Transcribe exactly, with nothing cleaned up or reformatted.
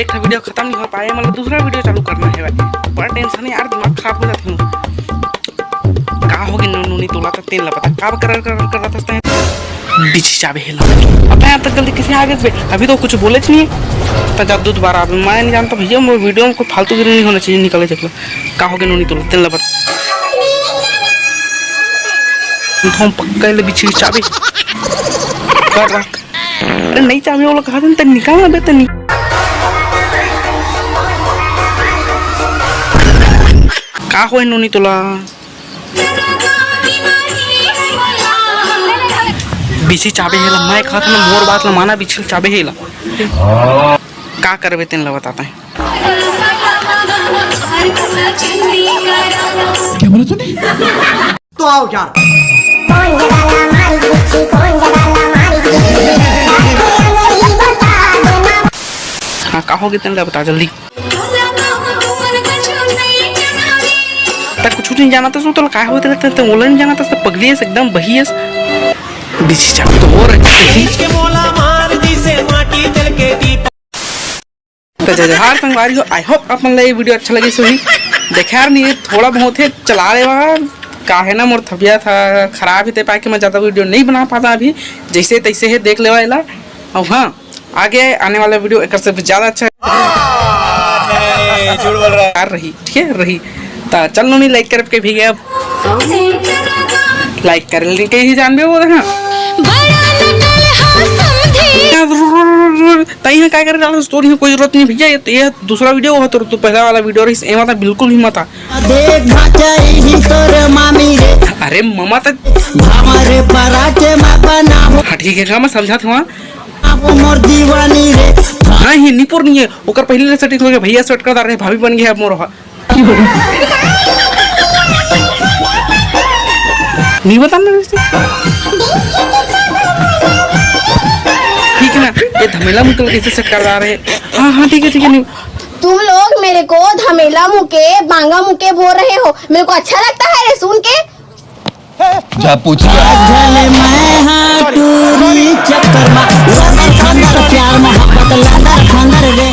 एक ठो वीडियो खत्म नहीं हो पाए, मतलब दूसरा वीडियो चालू करना है भाई। बड़ा टेंशन है यार, दिमाग खराब हो जाते हैं। का हो गे नू-, नूनी तोला, त तेन ला बता, का कर, कर, कर रहा था? बिछी चाबे हेला। अब यहाँ तक जल्दी कैसे आ गए बे? अभी तो कुछ बोले नहीं है। तो जब दो दोबारा, अब मैं नहीं जानता भैया, वो वीडियो में कोई फालतूगिरी नहीं होना चाहिए, निकले देख लो। का हो गे नूनी तोला, तेन ला बता। हम पक्का ले बिछी चाबे। कर रहा। अरे नहीं चाबे वाला कहा था, निकालना बे, तनी। का होए नूनी तोला? बिछी चाबे हेला, मैं कहत ना मोर बात ला माना, बिछी चाबे हेला। का करबे तेन ला बताता है। क्या बोला तूने? तो आओ यार। हाँ, का हो गे तेन ला बता जल्दी। तक कुछ नहीं जाना था, सो तो काय होते रहते हैं, तो बोला नहीं जाना था, सब पगली है, एकदम बही है। बिछी चाबे तो हो रही है। तो जय जोहार संगवारी हो, आई होप आप मन ला ये वीडियो अच्छा लगिस होही। देखार नहीं है, थोड़ा बहुत है चला लेवा, का है ना मोर तबियत ह खराब है, ते पाए के मैं ज़्यादा वीडियो नहीं बना पाता अभी, जैसे तैसे है देख लेवा एला। और हाँ, आगे आने वाला वीडियो एकर से भी ज़्यादा अच्छा है। नहीं, झूठ बोल रहा है। यार रही, ठीक है, रही। ता चल नूनी लाइक कर के भी गया। लाइक कर लेने के ही जानबे वो ना। बड़ा नकल हो समझी। तई है का करे डालो स्टोरी में कोई जरूरत नहीं भैया, ये तो ये दूसरा वीडियो हो तो तू पहला वाला वीडियो रही, एमा ता बिल्कुल भी मत आ। देखा चाहिए तोर मामी रे। अरे मामा तक। हमारे पराठे में बनाओ। हाँ ठीक है, मैं समझा था। आप मोर दीवानी रे। हाँ ही निपुर नहीं है, ओकर पहले ले सेटिंग हो गया, भैया सेट कर रहे, भाभी बन गया अब मोर। नहीं बताना वैसे। ठीक है ना, ये धमेला मुकल कैसे सेट कर रहे? हाँ हाँ ठीक है ठीक है, नहीं। तुम लोग मेरे को धमेला मुके, बांगा मुके बोल रहे हो, मेरे को अच्छा लगता है रे सुन के। जा पूछ। आज ढले मैं हाँ टूरी चक्कर मा, लंदर फंदर प्यार मोहब्बत लंदर फंदर रे।